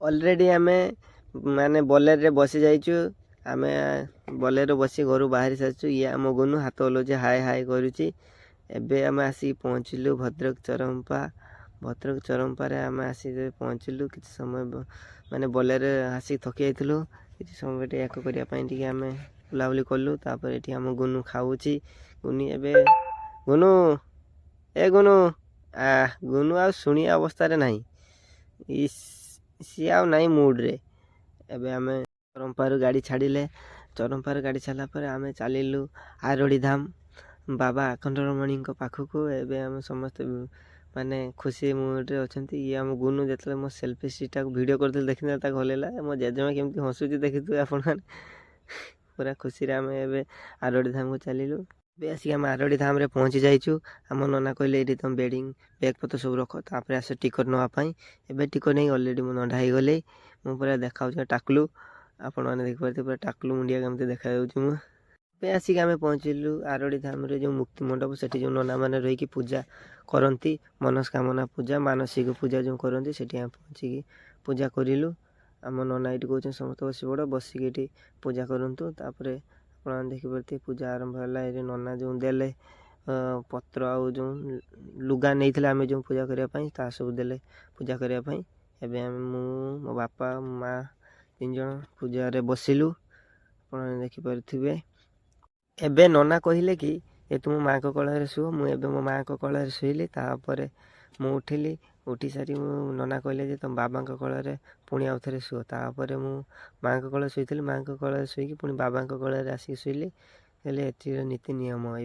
Already ଆମେ ମାନେ ବୋଲେରରେ ବସି ଯାଇଛୁ। ଆମେ ବୋଲେରରେ ବସି ଘରୁ ବାହାରି ସାରିଛୁ। ଇଏ ଆମ ଗୁନୁ ହାତ ହଲାଉଛି, ହାଏ ହାଏ କରୁଛି। ଏବେ ଆମେ ଆସିକି ପହଞ୍ଚିଲୁ ଭଦ୍ରକ ଚରମ୍ପା। ଭଦ୍ରକ ଚରମ୍ପାରେ ଆମେ ଆସି ପହଞ୍ଚିଲୁ। କିଛି ସମୟ ମାନେ ବୋଲେରରେ ଆସିକି ଥକି ଯାଇଥିଲୁ। କିଛି ସମୟ ଟିକେ ଏକ କରିବା ପାଇଁ ଟିକେ ଆମେ ବୁଲାବୁଲି କଲୁ। ତାପରେ ଏଠି ଆମ ଗୁନୁ ଖାଉଛି। ଗୁନି ଏବେ, ଗୁନୁ, ଏ ଗୁନୁ, ଆ ଗୁନୁ ଆଉ ଶୁଣିବା ଅବସ୍ଥାରେ ନାହିଁ। ଇସ୍, ସିଏ ଆଉ ନାହିଁ ମୁଡ଼ରେ। ଏବେ ଆମେ ଚରମ୍ପାରୁ ଗାଡ଼ି ଛାଡ଼ିଲେ। ଚରମ୍ପାରୁ ଗାଡ଼ି ଛାଡ଼ିଲା ପରେ ଆମେ ଚାଲିଲୁ ଆରଡ଼ି ଧାମ ବାବା ଆଖଣ୍ଡଳମଣିଙ୍କ ପାଖକୁ। ଏବେ ଆମେ ସମସ୍ତେ ମାନେ ଖୁସି ମୁଡ଼ରେ ଅଛନ୍ତି। ଇଏ ଆମ ଗୁନୁ ଯେତେବେଳେ ମୋ ସେଲ୍ଫି ଷ୍ଟିକ୍ଟାକୁ ଭିଡ଼ିଓ କରିଥିଲି, ଦେଖିଥିଲା, ତାକୁ ହଲେଇଲା। ମୋ ଜେଜେମା କେମିତି ହସୁଛି ଦେଖିଥିବେ ଆପଣମାନେ। ପୁରା ଖୁସିରେ ଆମେ ଏବେ ଆରଡ଼ି ଧାମକୁ ଚାଲିଲୁ। ଏବେ ଆସିକି ଆମେ ଆରଡ଼ି ଧାମରେ ପହଞ୍ଚି ଯାଇଛୁ। ଆମ ନନା କହିଲେ, ଏଇଠି ତୁମ ବେଡ଼ିଂ ବ୍ୟାଗ୍ ପତ୍ର ସବୁ ରଖ, ତାପରେ ଆସ ଟିକଟ ନେବା ପାଇଁ। ଏବେ ଟିକଟ ନେଇ ଅଲରେଡ଼ି ମୁଁ ନଣ୍ଡା ହେଇଗଲି। ମୁଁ ପୁରା ଦେଖାଉଛି ଟାକଲୁ। ଆପଣମାନେ ଦେଖିପାରୁଥିବେ, ପୁରା ଟାକଲୁ ମୁଣ୍ଡିଆ କେମିତି ଦେଖାଯାଉଛି ମୁଁ। ଏବେ ଆସିକି ଆମେ ପହଞ୍ଚିଲୁ ଆରଡ଼ି ଧାମରେ ଯେଉଁ ମୁକ୍ତି ମଣ୍ଡପ, ସେଠି ଯେଉଁ ନନାମାନେ ରହିକି ପୂଜା କରନ୍ତି, ମନସ୍କାମନା ପୂଜା, ମାନସିକ ପୂଜା ଯେଉଁ କରନ୍ତି, ସେଠି ଆମେ ପହଞ୍ଚିକି ପୂଜା କରିଲୁ। ଆମ ନନା ଏଇଠି କହୁଛନ୍ତି, ସମସ୍ତେ ବସି ପଡ଼, ବସିକି ଏଠି ପୂଜା କରନ୍ତୁ। ତାପରେ ଆପଣମାନେ ଦେଖିପାରୁଥିବେ, ପୂଜା ଆରମ୍ଭ ହେଲା। ଏଠି ନନା ଯେଉଁ ଦେଲେ ପତ୍ର ଆଉ ଯେଉଁ ଲୁଗା ନେଇଥିଲେ ଆମେ ଯେଉଁ ପୂଜା କରିବା ପାଇଁ, ତାହା ସବୁ ଦେଲେ ପୂଜା କରିବା ପାଇଁ। ଏବେ ଆମେ, ମୁଁ, ମୋ ବାପା, ମା ତିନି ଜଣ ପୂଜାରେ ବସିଲୁ। ଆପଣମାନେ ଦେଖିପାରୁଥିବେ। ଏବେ ନନା କହିଲେ କି ଏ ତୁମ ମାଆଙ୍କ କୋଳରେ ଶୁଅ। ମୁଁ ଏବେ ମୋ ମାଆଙ୍କ କୋଳରେ ଶୋଇଲି। ତାପରେ ମୁଁ ଉଠିଲି। ଉଠି ସାରି ମୁଁ ନନା କହିଲେ ଯେ ତୁମ ବାବାଙ୍କ କୋଳରେ ପୁଣି ଆଉ ଥରେ ଶୁଅ। ତାପରେ ମୁଁ ମାଆଙ୍କ କୋଳରେ ଶୋଇଥିଲି। ମାଆଙ୍କ କୋଳରେ ଶୋଇକି ପୁଣି ବାବାଙ୍କ କୋଳରେ ଆସିକି ଶୋଇଲି। ହେଲେ ଏଥିର ନୀତି ନିୟମ।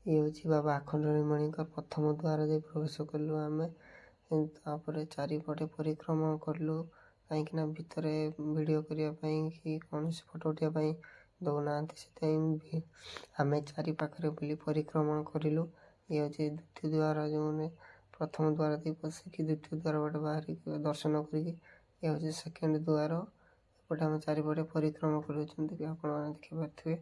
ଇଏ ହେଉଛି ବାବା ଆଖଣ୍ଡଳମଣିଙ୍କ ପ୍ରଥମ ଦ୍ୱାର ଦେଇ ପ୍ରବେଶ କଲୁ ଆମେ। ତାପରେ ଚାରିପଟେ ପରିକ୍ରମା କଲୁ, କାହିଁକିନା ଭିତରେ ଭିଡ଼ିଓ କରିବା ପାଇଁ କି କୌଣସି ଫଟୋ ଉଠାଇବା ପାଇଁ ଦେଉନାହାନ୍ତି। ସେଥିପାଇଁ ଆମେ ଚାରି ପାଖରେ ବୁଲି ପରିକ୍ରମଣ କରିଲୁ। ଇଏ ହେଉଛି ଦ୍ୱିତୀୟ ଦ୍ୱାର। ଯେଉଁମାନେ ପ୍ରଥମ ଦ୍ୱାର ଦେଇ ପଶିକି ଦ୍ୱିତୀୟ ଦ୍ୱାର ବାଟେ ବାହାରିକି ଦର୍ଶନ କରିକି, ଇଏ ହେଉଛି ସେକେଣ୍ଡ ଦ୍ୱାର। ଏପଟେ ଆମେ ଚାରିପଟେ ପରିକ୍ରମା କରୁଛନ୍ତି କି ଆପଣମାନେ ଦେଖିପାରୁଥିବେ।